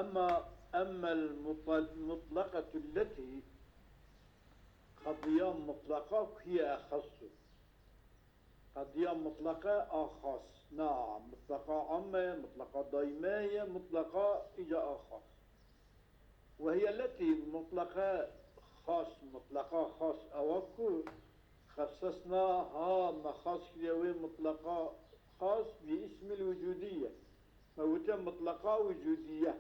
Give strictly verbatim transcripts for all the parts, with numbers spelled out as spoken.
Emma, emma المطلقة التي, qediya mutlaqa ku hiye exessu. Qediya mutlaqa a xas. Na, mutlaqa amme, mutlaqa daîme ye, mutlaqa îca a xas. وهي التي, mutlaqa xas, mutlaqa xas ewa ku خصصناها, me xas kiriye wê mutlaqa xas باسم الوجودية. Me gote mutlaqa wicûdiye.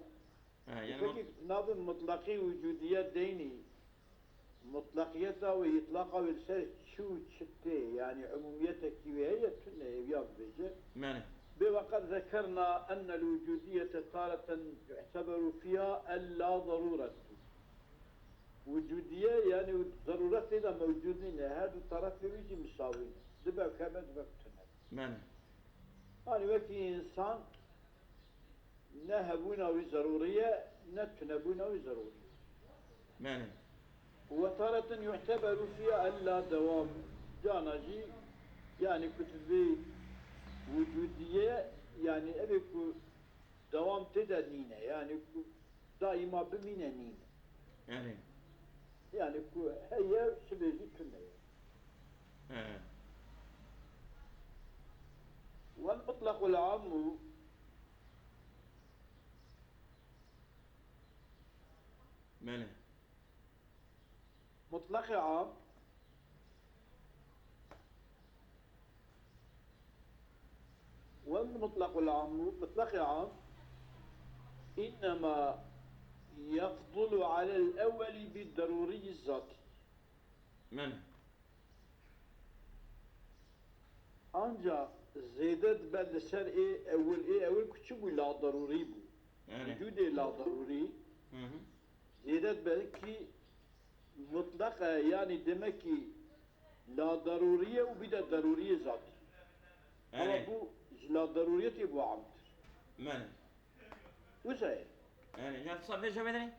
He, yani Peki, mut- nabin mutlaqî wicûdiye deynî. Mutlaqiyeta wê, îtlaqa wê li ser çi û çi tê? Yani umûmiyetekî wê heye, tune ye, ya bibêje. Yani. Bê وقد ذكرنا أن الوجودية تارة يعتبر فيها اللا ضرورة. Wicûdiye, yani zerûret tê de mewcûd nîne. Her du terefê wî jî misawî ne. Dibe keme, dibe tune. Yani. Hani wekî însan ne hebûna wî zerûrî ye, ne tunebûna wî zerûrî ye. Yani. وتارة يعتبر فيها اللا دوام. Cana jî, yani ku tu vê wicûdiye, yani ev ê ku dewam tê de nîne, yani ku daîma bimîne nîne. Yani. Yani ku heye, sibê jî tune ye. He. والمطلق العام. Belê. Mutlaqê am. والمطلق العام, mutlaqê am, إنما يفضل على الأول بالضروري الذاتي. Belê. Anca zêde dibe li ser ê ewil, ê ewil ku çi bû, la derûrî bû. Yani. Wicûdê la derûrî Hı hı. zêde dibe ki mutlaq e, yani demek ki la derûrî ye û bîde derûrîyê zatî. Ama Yani. bu ji la derûriyetê bû amtir. Yani. Wisa ye. Yani, ya sa vê jevê dinê?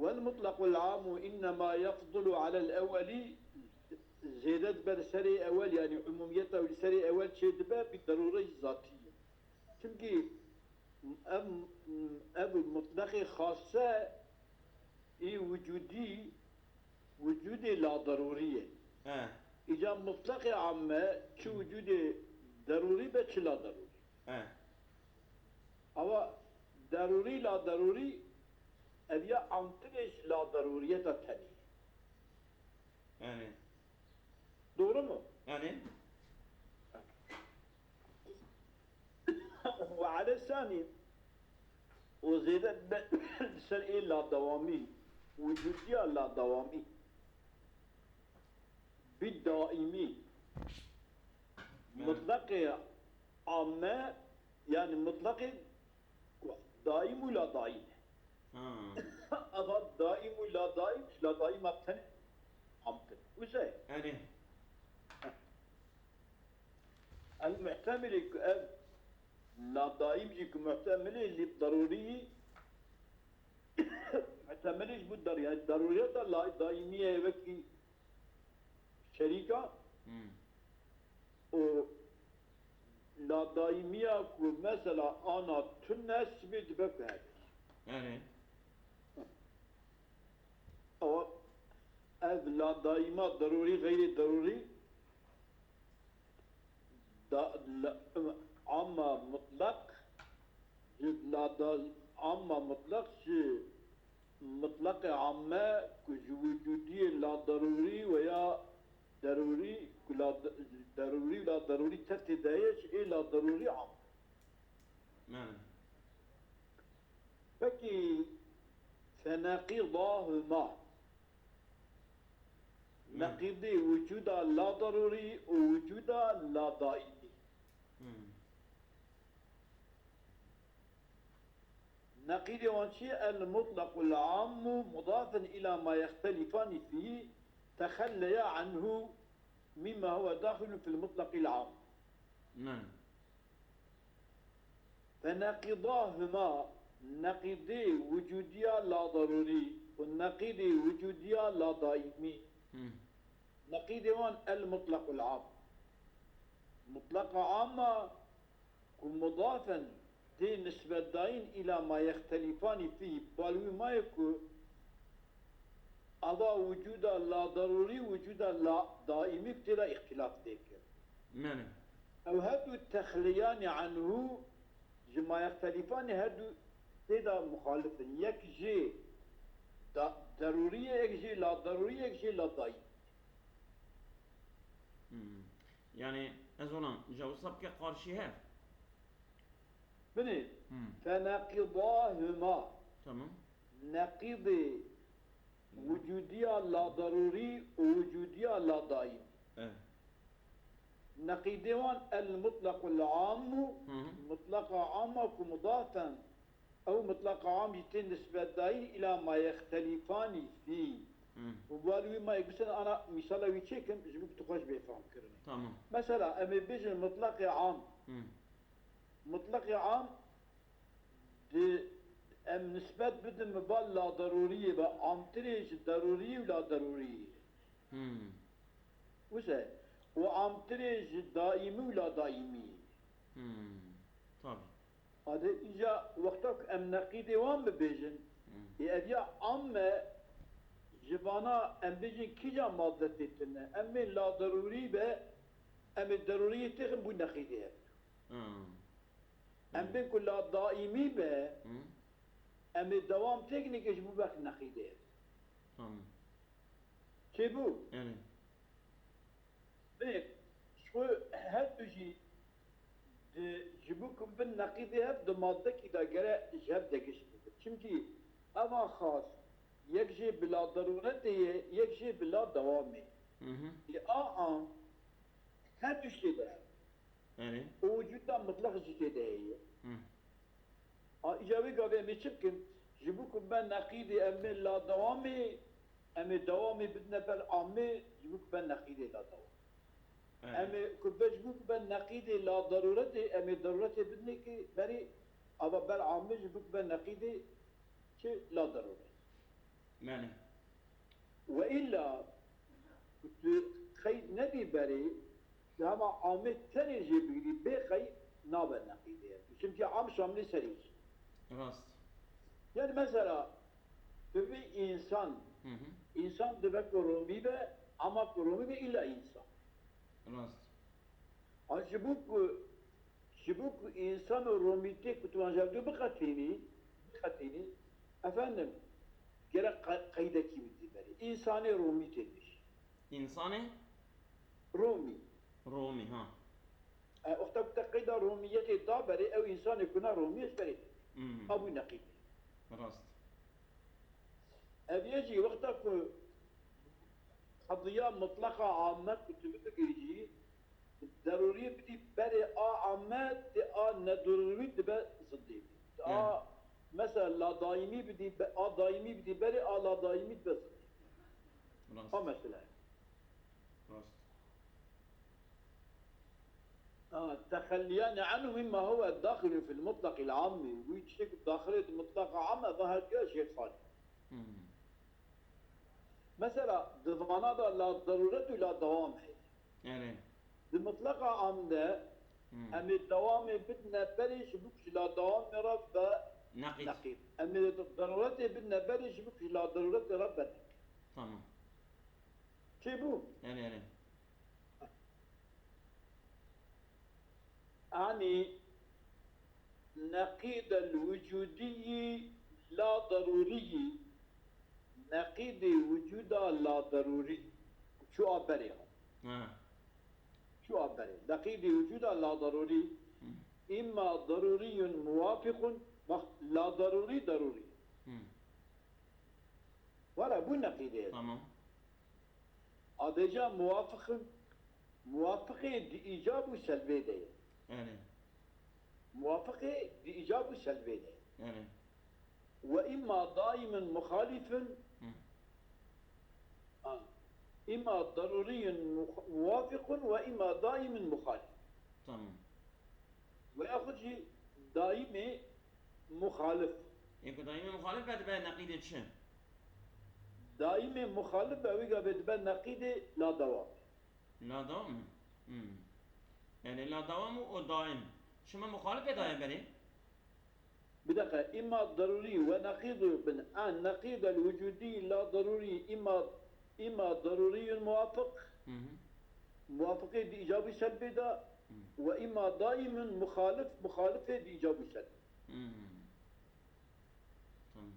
والمطلق العام إنما يفضل على الأول, zêde dibe li serê ewel, yani umumiyeta wî li serê ewel çê dibe, bi derûreyî zatî ye. Çimkî ev, ev mutlaqê xase ê wicûdî, wicûdê la derûrî ye. He. Îca mutlaqê amme çi wicûdê derûrî be, çi la derûrî. He. Ama derûrî, la derûrî, ev ya amtirê ji la derûriyeta tenê. Yani. Doğru mu? Yani. وعلى الثاني, û zêde be ser ê la dewamî, wicûdiya la dewamî. Bi daîmî. Hı. Mutlaqê amme, yani mutlaqê daîm û la daîm e. Ha. Eva daîm û la daîm, ji la daîma tenê amtir. Wisa ye? Yani. El muhtemilê ku ev la daîm jî ku muhtemilê lî derûrî, muhtemilê ji bo der-, yani derûriyeta la daîmî ye wekî şerîka. Hmm. Û la daîmiya ku mesela ana tune sibê dibe ku hebe. Yani. Ew ev la daîma derûrî, xeyrê derûrî, da, la, amma mutlaq, ji la da, amma mutlaq ji mutlaqê amme ku ji wicûdiyê la derûrî veya derûrî ku la de-, derûrî la derûrî tevtê de ye, ji ê la derûrî am. Yani. Pekî فنقيضاهما. Hmm. Neqîdê wicûda la derûrî û wicûda la daîmî. Hmm. Neqîdê wan çi ye? المطلق العام مضافا إلى ما يختلفان فيه تخليا عنه مما هو داخل في المطلق العام. Ne. فنقيضاهما, neqîdê wicûdiya la derûrî û neqîdê wicûdiya la daîmî. Hmm. Neqîdê wan المطلق العام. Mutlaqa amma ku مضافا tê nisbetdayîn îla ma yextelîfanî fî, bal wî ma ye ku ava wicûda laderûrî, wicûda la daîmî tê de îxtîlaf tê kir. Mene. Ew her du texliyanî anhu ji ma yextelîfanî her du tê de muxalif in. Yek jê da-, derûrî ye, yek jê laderûrî ye, yek jê ladaîmî. Hmm. Yani ez ona, ja wisa bike qarşî hev. Binê, Hmm. Fenaqidahuma. Tamam. Neqîdê Hmm. wicûdiya laderûrî û wicûdiya ladaîmî. Evet. Neqîdê wan el mutlaqul ammu, Hı hı. mutlaqa amma ku mudafen, ew mutlaqa am jî tê nisbetdayîn îla ma yextelîfanî fî. Hı. Û bal wî ma yek bisin ana mîsala wî çêkim, ji bo ku tu xweş bê fam kirinê. Tamam. Mesela, em ê bêjin mutlaqê am. Hı. Mutlaqê am di, em nisbet bidin bi ba laderûriyê be, amtirê ji derûriyê û laderûriyê. Hı. Wisa, û amtirê ji daîmî û ladaîmî. Hı. Tabii. Ade îca wexta ku em neqîdê wan bibêjin, Hmm. ê ev ya am me, ji vana em bêjin kîja madde tê tune. Em bên la derûrî be, em ê derûriyê têxin bû neqîdê hev. Hmm. Em Hmm. bên ku la daîmî be, Hmm. em ê dewam têkin ê ji bo belkî neqîdê hev. Tamam. Çêbû? Yani. Bê, ji xwe her du jî di, ji bo ku bin neqîdê hev di maddekî de gere ji hev de giş bibin. Çimkî eva xas yek jê bila derûretê ye, yek jê bila dewamê. Hı hı. Ê a an her du jî tê de hev. Erê. Û wicûda mutlaq jî tê de heye. Hı. A, îca wê gavê em ê çi bikin? Ji bo ku ben neqîdê em ê la dewamê, em ê dewamê bidine ber amê, ji bo ku ben neqîdê la dewam. Evet. Em ê ku be ji bo ku ben neqîdê la derûretê, em ê derûretê bidinê ki berê, ava ber amê ji bo ku ben neqîdê çi la derûret. Belê. Ve îlla ku tu qeyd nedî berê, tu hema amê tenê jê bigirî, bê qeyd nabe neqîdê. Çimkî am şamilê serê jî. Rast. Yani mesela, tu bî însan, Hı hı. însan dibe ku romî be, ama ku romî be îlla însan. Rast. A ji bo ku, ji bo ku însan û romîtê ku tu wan ji hevdu biqetînî, biqetînî, efendim, gerek qe-, qeydekî bidî berê. Însanê romîtê bêjî. Însanê? Romî. Romî, ha. E, wexta ku te qeyda romîyetê da berê, ew însanê ku ne romî ye ji berê. Hmm. Abû neqîdê. Rast. Ev yê jî wexta ku qediya mutlaqa amme ku tu bigirî jî, derûrî bidî berê a amme, tê a nedarûrî dibe zidê. A, Evet. mesela la daîmî bidî be-, a daîmî bidî berê a la daîmî dibe zidê. Rast. A mesele. Rast. A, texelliyane anhu mimma huve daxilun fil mutlaqil ammi. Wî tiştê ku daxilê di mutlaqa am e, va her duya jêr xalî. Hmm. Mesela, di vana de la derûret û la dewam heye. Erê. Di mutlaqa am de, Hmm. em ê dewamê bidine berê ji bo ku ji la dewamê re be Neqîd. neqîd. Em ê derûretê bidine berê ji bo ku ji la derûretê re be neqîd. Tamam. Çêbû? Erê, erê. Anî neqîdel wicûdî la derûrî, neqîdê wicûda la derûrî. Çû a berê ha. Ha. Çû a berê. Neqîdê wicûda la derûrî. Hı. Îmma derûrîyun muwafiqun. Bak, la derûrî derûrî. Hı. Wala bû neqîdê. Tamam. Adeca muwafiqin, muwafiqê di îcab û selvê de ye. Yani. Muwafiqê di îcab û selvê de ye. Yani. Ve imma daimin muhalifin, Hı. ha, imma daruriyun muh-, muwafiqun ve imma daimin muhalif. Tamam. Ve yaxud jî daîmê muxalif. Ê ku daîmê muxalif be dibe neqîdê çi? Daîmê muxalif be wî gavê dibe neqîdê ladewam. Ladewam mı? Hmm. Yani ladewam û o daîm. Çima muxalif bê daye berê? Bir dakika, imma daruri ve nakidu bin an nakid el vücudi la daruri imma, imma daruriyun muvafiq. Hı hı. Muvafiqê di îcabî selbê de Hı. ve imma daimun muxalif, muxalifê di îcabî selbê. Hı. Tamam.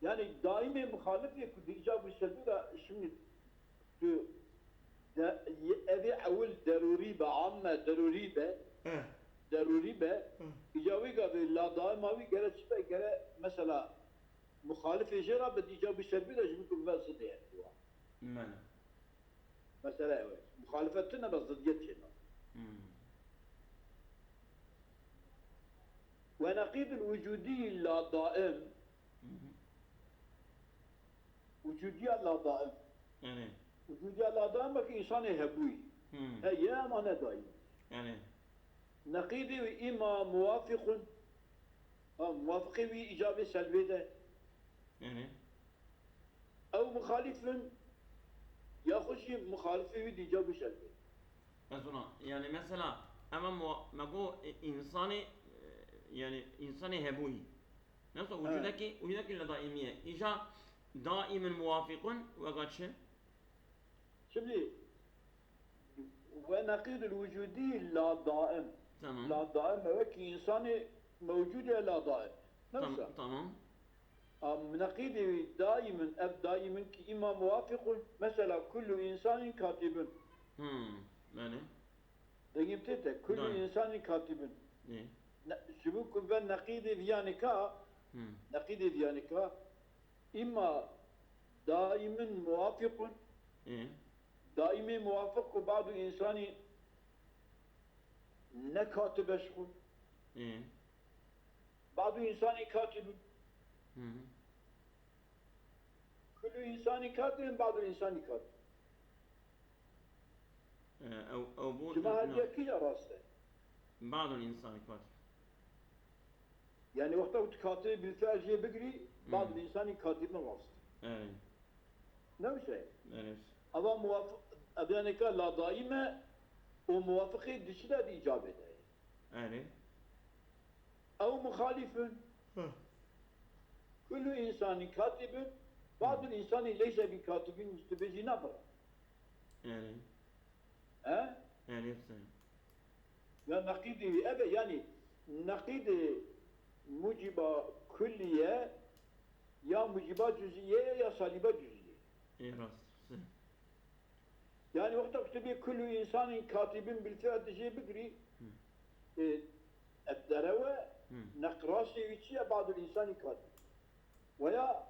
Yani daîmê muxalifê ku di îcab û şertî de, şimdi tu de, evê ewil derûrî be, amme derûrî be, Eh. derûrî be, Eh. îca wî gavê la daîma wî gere çi be, gere mesela muxalifê jê re be, di îcab û şertî de ji min ku ve zidê ye. Mene. Mesele ew e. Muxalifet tune be zidiyet çêna. Hmm. Ve neqîdul wicudî la daim. Hı hı. Wicudîya la daim. Yani. Wicudîya la daim wekî însanê hebûyî. Hmm. Heye ama ne daim. Yani. Neqîdê wî îma muwafiqun. Ha, muwafiqê wî îcabê selbê de. Yani. Ew muxalifin, yaxud jî muxalifê wî dîca bişelbê. Ez ona, yani mesela, ema mu-, me got, e, insanê, e, yani insanê hebûyî. Nasıl Evet. Vücudeki, vücudeki la daimiye. Îca daimin muwafiqun, weka çi? Şimdi, ve neqîdul vücudî la daim. Tamam. La daim, evet ki insanê mewcud e la daim. Tam-, Nasıl? Tamam. Am, neqîdê wî daimin, ev daimin ki îma muwafiqun. Mesela kullu insanin katibun. Hmm, yani. Dengê tê te, kullu Daim. insanin katibun. Ne? Ne, ji bo ku ve neqîdê viyanika, Hmm. neqîdê viyanika, îma daimin muwafiqun. Ê. Daimê muwafiq ku badu insanî ne katibe ji xwe. Ê. Badu insanî katibun. Hı hı. Kullu insanî katibin, badu insanî katibin. Ee, ew, ew bû Cuma na- hediye kîja rast e? Badu insanî katib. Yani wexta ku tu katibê bilfiil jê bigirî, Hmm. badu insanî katibin rast. Evet. Ne bir şey. Evet. Ama muvafiq, ev yani ka la daime, o muvafiqî dişi de di icabê de. Evet. Ew muxalifin. Hı. Kullu insanî katibin, badul insanî leyse bi katibin, tu bêjî nabira. Yani. He? Yani hepsi. Ya neqîdî, evet, yani neqîdî muciba kulliye ya muciba cüziye ya saliba cüziye. Ê rast. Hepsi. Yani wexta ku tu bê kullu insanin katibin bil fi'l dijê bigirî, Hı. e, et derewe, Hı. neqrasê wî çi ye? Badul insanî katib. Veya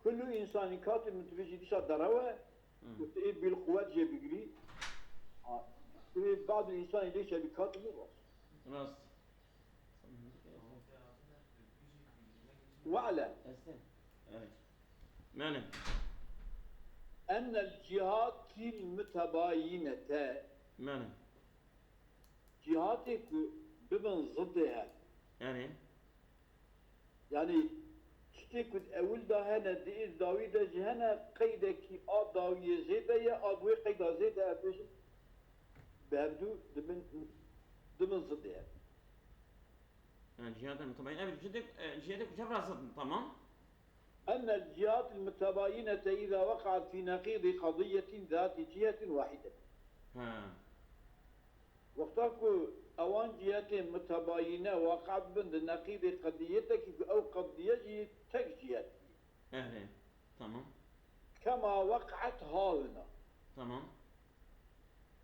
kullu insanî katibin tu bêjî dîsa derewe, Hı. ku tu ê bil quwet jê bigirî, ha, tu ê badul insanî leyse bi katibin rast. Rast. Ve'lem. Esen. Evet. Yani. Ennel cihatil mütebayinete. Yani. Cihatê ku bibin ziddê hev. Yani. Yani, tiştê ku di ewil de hene, di êr dawî de jî hene, qeydekî a dawiyê zêde ye, a bi wê qeyda zêde, ev bêjin, bi hevdû dibin, dibin ziddê hev. Yani cihatel mütebayyin. Evet, cihatek, e, cihatek çevra zaten tamam. Ennel cihatel mütebayinete izâ weka'at fî neqîdî qadîyetin zâti cihetin wahîdetin. Ha. Wexta ku ewan cihetên mütebayine waqe bibin di neqîdê qedîyetekî ku ew qedîye jî tek cihet bî. Ehe, tamam. Kema weka'at hahuna. Tamam.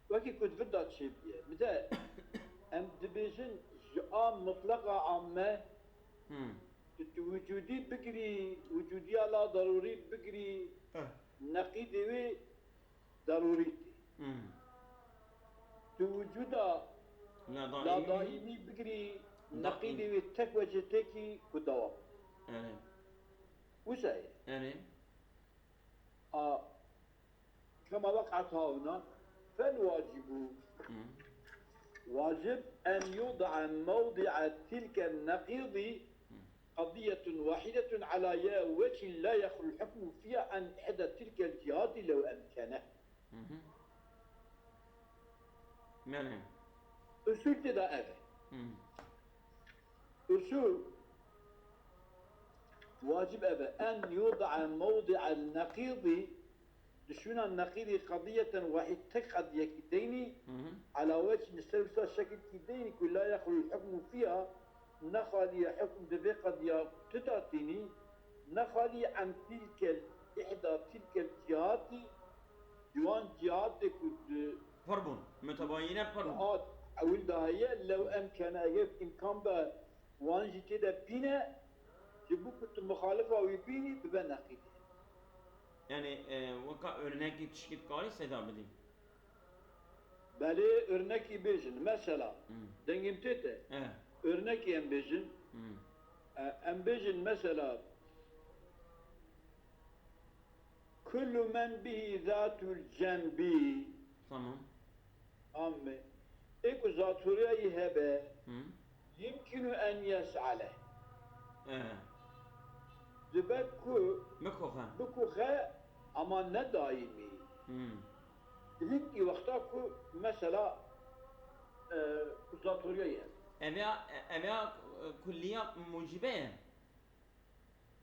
Wekî ku di vir de çêbûye. Bi de em dibêjin ji a mutleqa amme Hmm. tu, tu wicudî bigirî, wicudîya la darûrî bigirî, Eh. neqîdê wê darûrî tê. Hmm. Tu wicûda La la daîmî. daîmî bigirî, Da- neqîdê wê tek wecê têkî ku dewam. Erê. Wisa ye. Erê. A, كما وقعت هاهنا، فالواجب Hı. واجب أن يوضع موضع تلك النقيض Hı. قضية واحدة على وجه لا يخلو الحكم فيها عن إحدى تلك الجهات لو أمكنه. Hı hı. Yani. Usul tê de ev e. Hmm. Usul wacib ev e. En yuda'a mewdi'el neqîdî, dişûna neqîdî qediyeten wahîd, tek qediyekî deynî, Hı hı. Ala wechin, ser wisa şekilkî deynî ku la yexlul hukmu fiha, nexaliye hukm di vê qediya tu datînî, nexaliye an tilkel, ihda tilkel cihatî, di wan cihatê ku di Pir bûn. Mutebayîne pir bûn. Hat, ewil de heye, lew emkene, eger îmkan be, wan jî tê de bîne, ji bo ku tu muxalifa wî bînî, bibe neqîdê. Yani, e, weka örnekî tişkî dikarî seda bidî? Belê, örnekî bêjin. Mesela, Hmm. dengê min tê te. E. Örnekî em bêjin. Hmm. E, em bêjin, mesela, Kullu men bihi zatul cenbi. Tamam. Amme. Ê ku zatûriyayî hebe, Hı. yumkinu en yes'ale. Ee. Dibe ku Bikoxe. bikoxe, ama ne daîmî. Hı. Hingî wexta ku mesela, e, ku zatûriyayî hebe. Ev ya, ev ya, e, kulliya mucibe ye.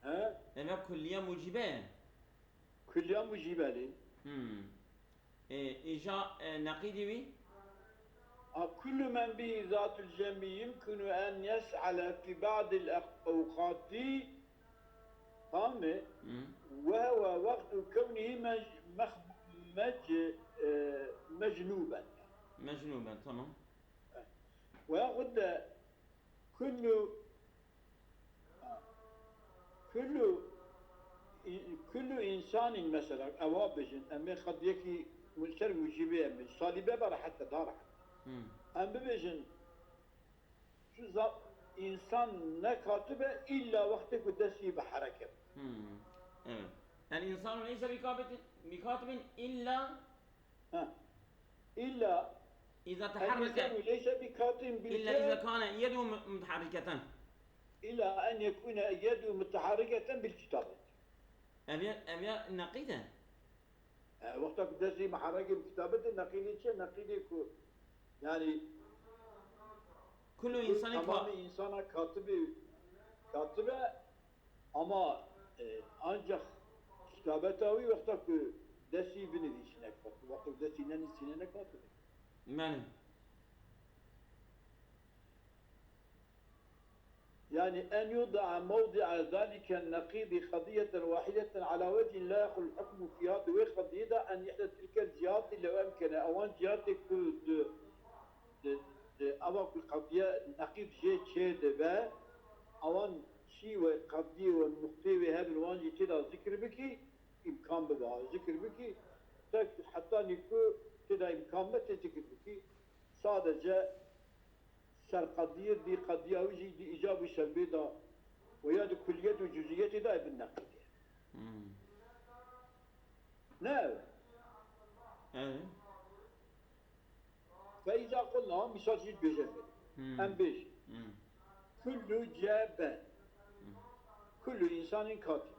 He? Ev ya kulliya mucibe ye. Kulliya mucibe lê. Hmm. E, îja, e, neqîdî wî? A, kullu men bihi zatul cembi yumkinu en yes'ale fi ba'dil ewqati, tamam mı? Hmm. Ve huve waqtu kevnihi mec-, meh-, mec-, e, mecnuben. Mecnuben, tamam. Ve yahut de kullu Kullu, kullu insanin mesela, ewa bijin, em ê xwe yekî ser mucîbê em bin. Salîbe be rehet e, da rehet. Hmm. Em bibêjin, şu za-, insan ne katibe, illa wextê ku destî bi hereket. Hmm. Evet. El insanu leyse bi katibi-, bi katibin illa Ha. İlla إذا تحرك. الإنسان ليس بكاتب إلا إذا بالفعل. كان يده م-، متحركة. إلا أن يكون يده متحركة بالكتابة. Ev ya, ev ya neqîd e? E, wexta ku destî muherrek bi kitabetê, neqîdê çi? Neqîdê ku, yani, Kullu insanî ka- tamamê insana katibê, katibe, Ama, e, ancak kitabeta wî wexta ku destî binivîsîne katib, wexta ku destî nenivîsîne ne katib e. Belê. Yani en yuda'a mevdi'a zalike neqîdî qediyeten wahideten ala wechin la yexlul hukmu fiha, di wê qediyê de en ihde tilkel cihati lew emkene, ewan cihatê ku di Di, di, ava ku qediye neqîd jê çêdibe, awan çî wê qediyê wê nuqteyê wê hebin, wan jî têda zikir bikî, îmkan bibe, zikir bikî, tek hetanî ku têda îmkan be tê zikir bikî, sadece ser qediyê dî, qediya wî jî dî îcab û selbê da, we ya di kulliyet û cuziyetê da, ev bin neqîdê. Hmm. Ne ew? Evet. Fe îza qulna, misal jî dibêje. Hmm. Em bêjin. Hmm. Kullu cebe. Hmm. Kullu insanin katib.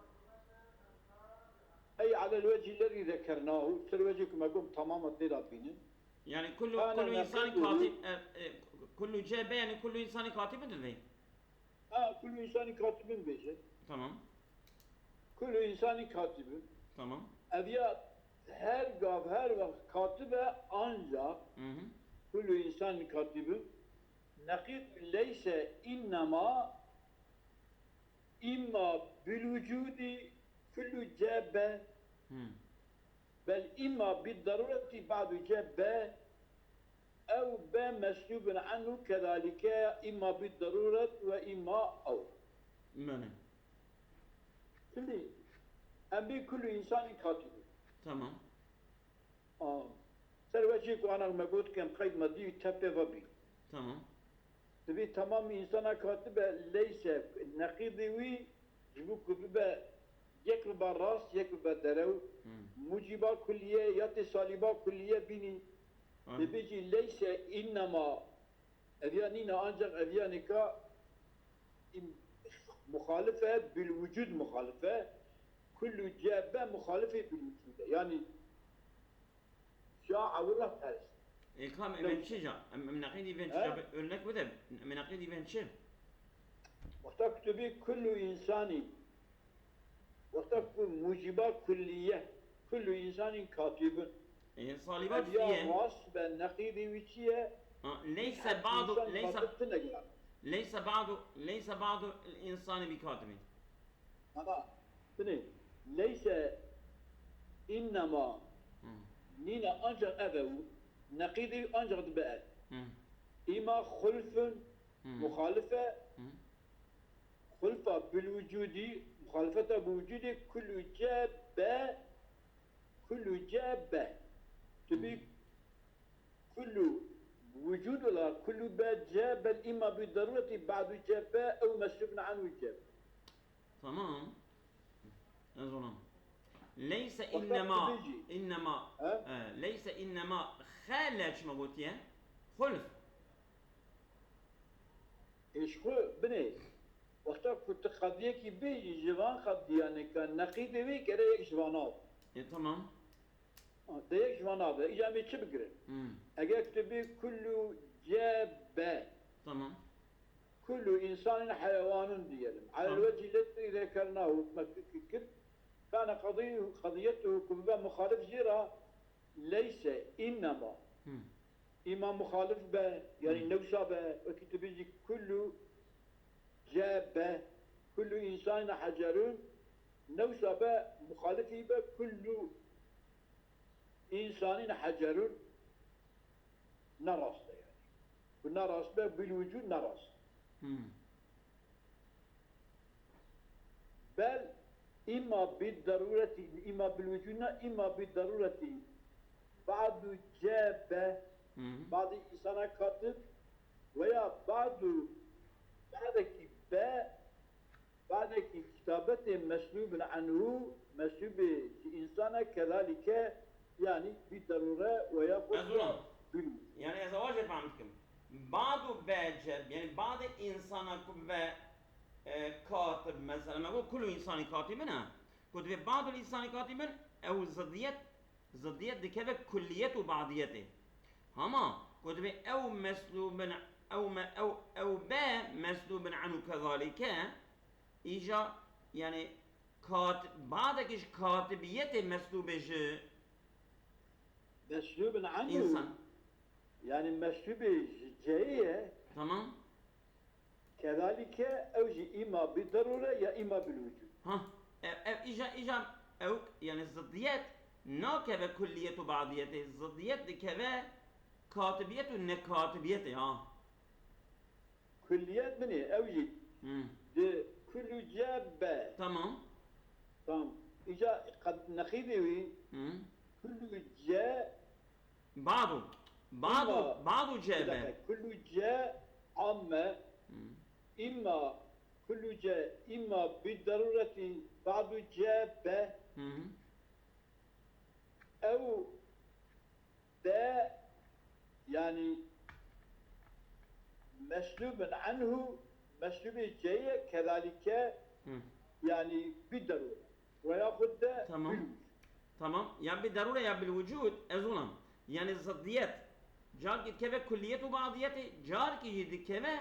Ey alel wecî lezî zekernahu, ser wecî ku me got tamam e têda bînin. Yani kullu, Kana kullu insanin neqîduhu. Katib, e, e, kullu cebe yani kullu insanin katib mi divê? Ha, kullu insanin katibin bêje. Tamam. Kullu insanin katibin. Tamam. Ev ya her gav, her wext katib e, ancak Hı hı. kullu insanin katibin. Neqîd leyse innema imma bil wucudi kullu cebe. Hı. Bel imma bid darureti ba'du ce be ew be meslubun anhu kedalike imma bid daruret ve imma ew. Mene. Şimdi em bê kullu insanî katî bû. Tamam. Aa, ser wecî ku ana me got kem qeyd me dî tepê ve bî. Tamam. Divê temamî însana katibe leyse neqîdê wî ji bo ku bibe yek bibe rast, yek bibe derew. Hmm. Mucîba kulliye ya tê salîba kulliye bînî. Aynen. Dibêjî leyse înnema, ev ya nîne, ancak ev ya nika im-, muxalife bil wucud muxalife, kullu cebe muxalife bil wucud e. Yani, Ya ewil re ters. Ê, kam em, em çi ca? Em, em neqîdî bên çi He? ca? Örnek bide. Em neqîdî bên çi? Wexta ku tu bî kullu insanî, wexta ku muciba kulliye, kullu insanî katibun. Ê, salibat Ev ya diye. rast be, neqîdî wî çi ye? Ha, leyse ba'du, İnsan leyse, katib tine giran. leyse ba'du, leyse ba'du el insani bi katibin. Ama, binê, leyse innema, Hı. nîne ancak ev e û, neqîdî ancak dibe ev. Hı. Îma xulfun, Hı. muxalife, Hı. xulfa bil wucudî, muxalifeta bi wucudî, kullu ce be, kullu ce be. Tu bî kullu wucud wala kullu be ce bel îma bi darureti ba'du ce be ew mesubun anhu ce be. Tamam. Ez ona. Leyse Fakat innema, bilinci. innema, He? e, leyse innema xele çi me gotiye? Xulf. Êşxu binê. Wexta ku tu qadiyekî bêjî ji van qadiyanê ka neqîdê wê gere yek ji vana be. E, tamam. De yek ji vana be. Îca em ê çi bigirin? Hmm. Eger tu bî kullu ce be. Tamam. Kullu insanin heyewanun diyelim. Alel Tamam. Vecî leti zekernahu, me fikir kir. Kana qadî-, qadiyetuhu ku bibe muxalif jê re leyse, innema. Hmm. Îma muxalif be, yani Hmm. newsa be, wekî tu bêjî kullu ce be, kullu insanin hecerun, newsa be, muxalifî be, kullu insanin hecerun, ne rast e yani. Bu ne rast be, bil wucud ne rast. Hmm. Bel îma bi darureti, îma bil wucud ne, îma bi darureti. Ba'du ce be, Hmm. ba'du insana katib veya ba'du, ba'dekî be, ba'dekî kitabetê meslubin anhu, meslubê ji insana kezalike, yani bi darure veya xwe Ez ona. bil Yani ez awajê fehm dikim. Ba'du be ce, yani ba'dê insana ku be, e, katib mesela, me got kullu insani katibin ha. Ku divê ba'dul insani katibin, ew zidiyet, zidiyet dikeve kulliyet û ba'diyetê. Hama ku divê ew meslubin, ew me, ew, ew be meslubin anhu kezalike, îca, yani kat-, ba'dekî ji katibiyetê meslubê ji Meslubin anhu. insan. Yani meslubê ji ceyê ye. Tamam. Kezalike ew jî îma bi darure ya îma bil wucud. Ha, ev, ev îca, îca ew, yani zidiyet nakeve kulliyet û ba'diyetê, zidiyet dikeve katibiyet û nekatibiyetê ha. Kulliyet binê ew jî Hmm. di kullu ce be. Tamam. Tamam. Îca qed neqîdê wî Hmm. kullu ce Ba'du. Ba'du, Îma- ba'du Bir ce be. dakika. Kullu ce amme Hmm. îma kullu ce îma bi darureti ba'du ce be Hmm. ew be yani meslubin anhu meslubê ceye kezalike Hmm. yani bi darure. Veya xudde Tamam. bil wucud. Tamam. Ya bi darure ya bil wucud, ez ona. Yani zidiyet. Carkî dikeve kulliyet û ba'diyetê, carkî jî dikeve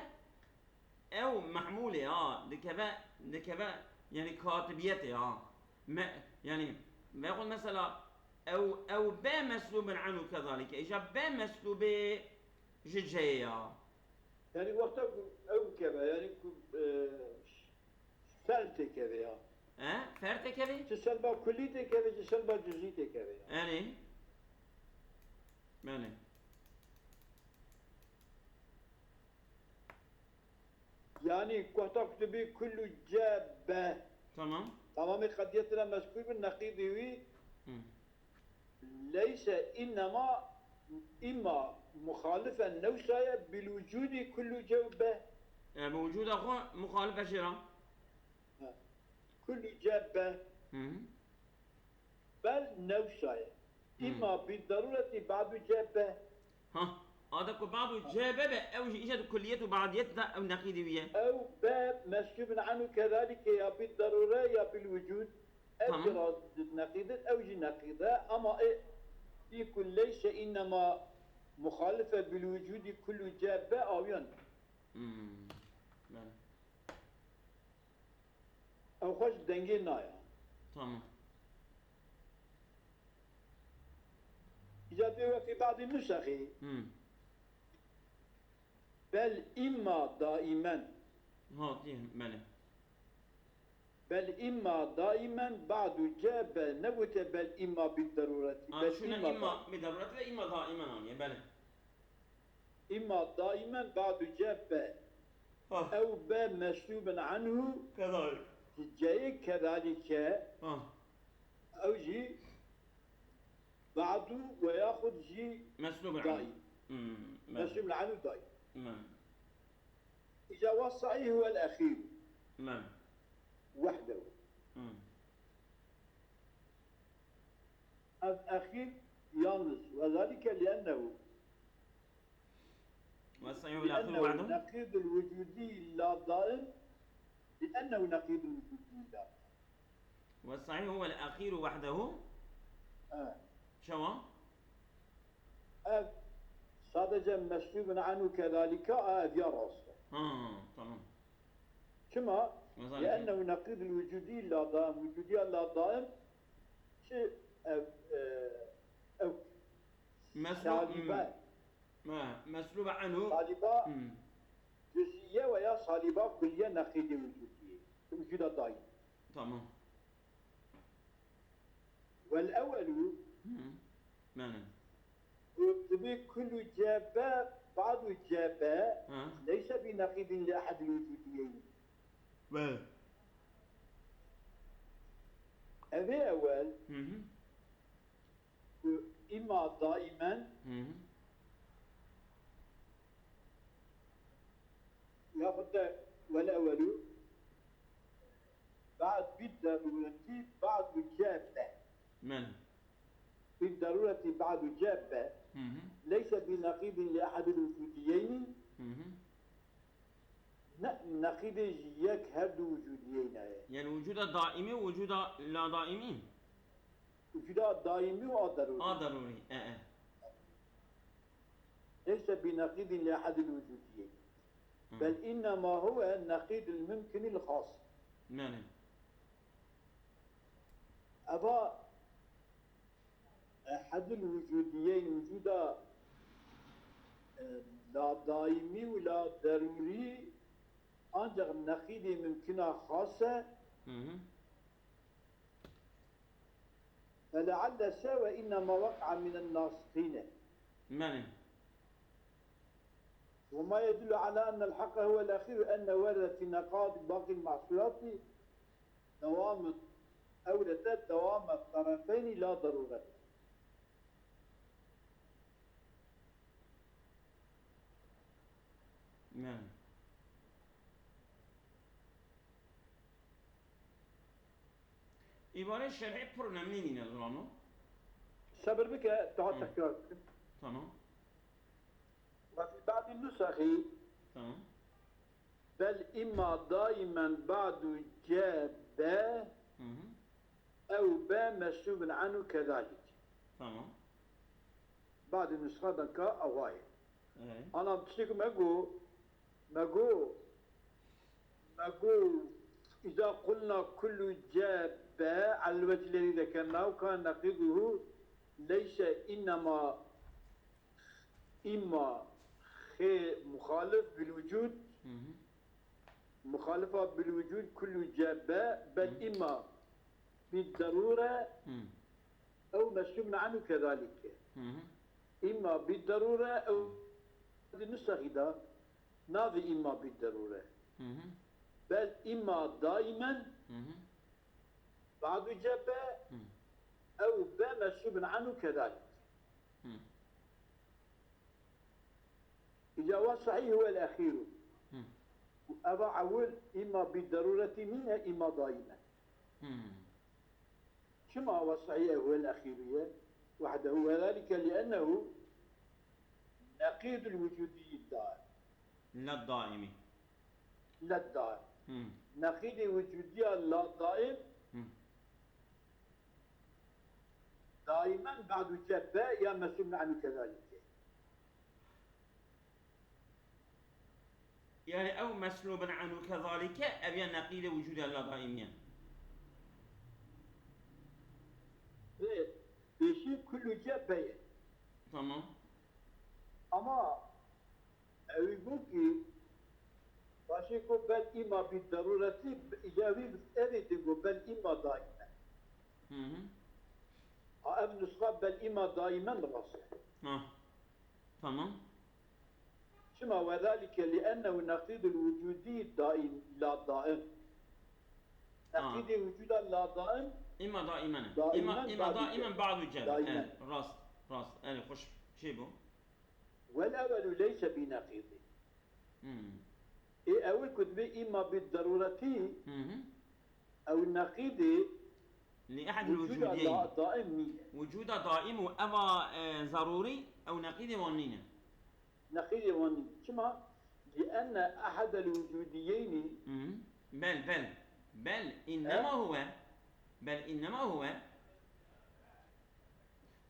ew mehmûlê ha, dikeve, dikeve yani katibiyetê ha. Me, yani vexwe mesela ew, ew be meslubin anhu kezalike. Îca be meslubê ji ceyê ya. Yani wexta ku ew keve yani ku e, fel têkeve ya. E? Fer têkevê? Çi selba kulî têkeve, çi selba cüzî têkeve ya. Erê. Belê. Yani wexta ku tu bî kullu ce be. Tamam. Tamamê qediyetine mezkûr bin neqîdî wî Hı. leyse înnema îma muxalife newsaye bil wucudî kullu ce be. E, bi wucuda xwe muxalif e jê re. Ha. Kullu ce be. Hı hı. Bel newsaye. Hı. Îma bi darureti ba'du ce be. Ha. Ada ku ba'du ce be be, ew jî îca di kulliyet û ba'diyet de ew neqîdî wî ye. Ew be meslubun anhu kezalike ya bi darure ya bil wucud. Ev Tamam. jî rast neqîdin, ew jî neqîde. Ama e, î ku leyse înnema muxalife bil wicudî kullu ce be awiyan. Hmm. Belê. Ew xweş dengê naya. Tamam. Îca dê wekî badî nusexî. Hmm. Bel îmma daimen. Ha, diye, belê. Bel îmma daimen ba'du ce be. Negote bel îmma bid derûretî. Ha, bel şuna îmma îmma da- bid derûretî ve îmma daimen aniye, belê. Îmma daimen ba'du ce be. Ha. Ew be meslûbin anhu. Kedalik. Ceyê kedalike. Ha. Ew jî ba'du ve yaxud jî Meslûbin anhu. Daîm. Hmm, belê. Meslûbin anhu daîm. Hmm. Îca ve sahîh huvel exîr. Belê. Wehdehu. Hmm. Ev exîr yalnız. Ve zalike liennehu. Ve sahîh huvel exîr لأنه wehdehu. نقيض الوجودي لا دائم. لأنه نقيض الوجودي لا دائم. Ve sahîh huvel exîr wehdehu. Evet. Çawa? Ev sadece meslûbun anhu kedalika, ev ya rast e. Ha, tamam. Çima? Mesela لأنه نقيض الوجودي لا دائم. Wicudîya la daim çi ev, e, ev Meslûb, salibe. Hmm. Ha, meslûb anhu. Saliba Hmm. cüzîye veya saliba kulliye neqîdê wicudî. Wicûda daîm. Tamam. Vel ewelu. Hı. Yani. Û dibê kullu ce be, ba'du ce be, Ha. leyse bi neqîdin li ehedil wicudiyeyni. Belê. Evê ewel, Hı hı. ku îmma daimen, Hı hı. yaxud de vel ewelu, ba'd bid derûretî ba'du ce be. Men. Bid derûretî ba'du ce be. Hı hı. Leyse bi neqîdin li ehedil wicudiyeyni. Hı hı. Ne, neqîdê ji yek her du wicudiyeyne ye. Yani wicûda daîmî û wicûda la daîmî? Wicûda daîmî û a derûrî. A derûrî, e, e. Leyse bi neqîdin li ehedil wicudiyeyni. Hı. Bel innema huve neqîdul mumkinil xas. Yani. Eva ehedul wicudiyeyni, wicûda, e, la daîmî û la derûrî ancak neqîdê mumkina xas e. Hı hı. Felealle se ve innema wek'a minen nasihîne. Menî. Ve ma yedullu ala ennel haqqa huvel ehîr ve enne werede fî neqadi baqil mahsulati devam, ewrete devam tarafeyni la darurete. Yani. Îbare şerhê pir nemnî nîne, Zurano. Sebir bike, daha Hı. tekrar bikim. Tamam. Ve fî ba'dî nusexî Tamam. bel îmma daimen ba'du ce be Hı hı. ew be meslûbin anhu kedalik. Tamam. Badî nusxa de ka ewa ye. Evet. Ana tiştê ku me got, me got, me got, îza qulna kullu ce be elwecî lezî zekernahu ka neqîduhu leyse innema îmma xê muxalif bil wicûd, Hı hı. muxalifa bil wicûd kullu ce be, bel Hı. îmma bi derûre, Hı. ew meslûbun anhu kedalîk e. Hı hı. Îmma bi derûre, ew di nusexî de navê îmma bi derûre. Hı hı. Bel îmma daimen, Hı hı. ba'du ce be, Hı. ew be meslûbun anhu kedalîk. Hı. Îca wa sahîh huwel exîru. Hı. Û eva ewil îma bi derûretî nîne, îma daîm e. Hı. Çima wa sahîh huwel exîru ye? Wehdehu ve zalike li ennehu neqîdul wicudî daîm. Led daîmî. Led daîm. Hı. Neqîdê wicudîya la daîm Hı. daimen ba'du ce be ya mesul me'nû kezalike. Yani ew meslûbun anhu kezalike, ev ya neqîdê wicûdê la daîmî ye. Vê pêşî kullu ce be ye. Tamam. Ama ew got ki paşê got bel îma bi derûretî, îca wî evê tê got bel îma daîmen. Hı hı. A ev nusxa bel îma daîmen rast e. Ha. Tamam. Çima? Ve zalike li ennehu neqîdul wucudî daîm, la daîm. Ha. Neqîdê wucuda la daîm, Îma daîmen e. Daîmen Îma, îma ba'du daîmen cem. ba'du cem. Daîmen. Evet, rast, rast. Evet, hoş şey bu. Vel evelu leyse bi neqîdî. Hmm. Ê ew ê ku dibê îma bi derûretî, Hı hı. ew neqîdê Li ehad wucuda wucudiyeyn. la daîm nîne. Wucuda daîm û eva e, zarûrî ew neqîdê wan nîne. Neqîdê wan nîne. Çima? Li enne ehadel wucudiyeynî Hı hı. Bel, bel. Bel innema huve. Bel innema huve.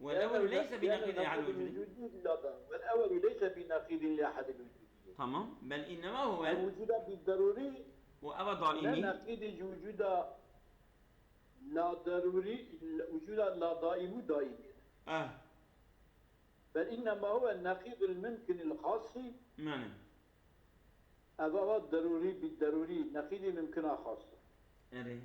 Vel Lî evelu ennehu leyse bi lî enne neqîdê ehad neqîdul wucudî. wucudî la daîm. Vel evelu leyse bi neqîdin li ehadil wucudî. Tamam. Bel innema huve. El wucuda bi derûrî Û eva ne daîmî. neqîdê ji wucuda la derûrî, wucuda la daîm û daîmî. Eh. Bel innema huve neqîdul mumkinil xasî. Yani. Ev ava derûrî bi derûrî neqîdê mumkina xas. Erê.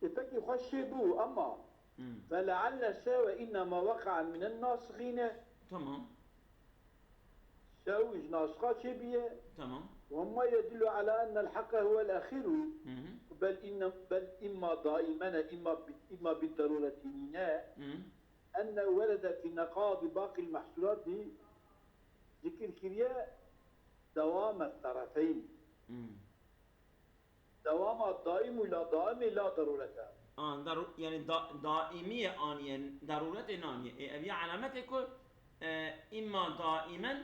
E pekî xweş çêbû, ama Hmm. felealle sewe innema weqea minen nasixîne. Tamam. Sew ji nasixa çêbûye. Tamam. Wema yedullu ala ennel heqe huvel exîru. Hı hı. Bel inne, bel imma daimene, imma bi, imma bi derûretî nîne. Hı hı. Enne werede fi neqadi baqil mehsulatî zikir kiriye dewame terefeyn. Hı. Dewama daim û la daimê la derûrete. An, daru-, yani da, daimiye aniye, darurete naniye. E, ev ya alametê ku, e, imma daimen,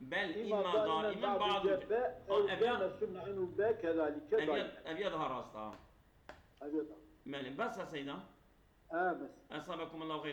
bel Imma imma daimen daimen ba'du ba'du. cebbe, An, ew ev ya, kana sun'an û be kezalike ev ya, daimen. ev ya daha rast ha. Ev ya da. Mele, bes seyda. Ha, bes. Esabekumullahu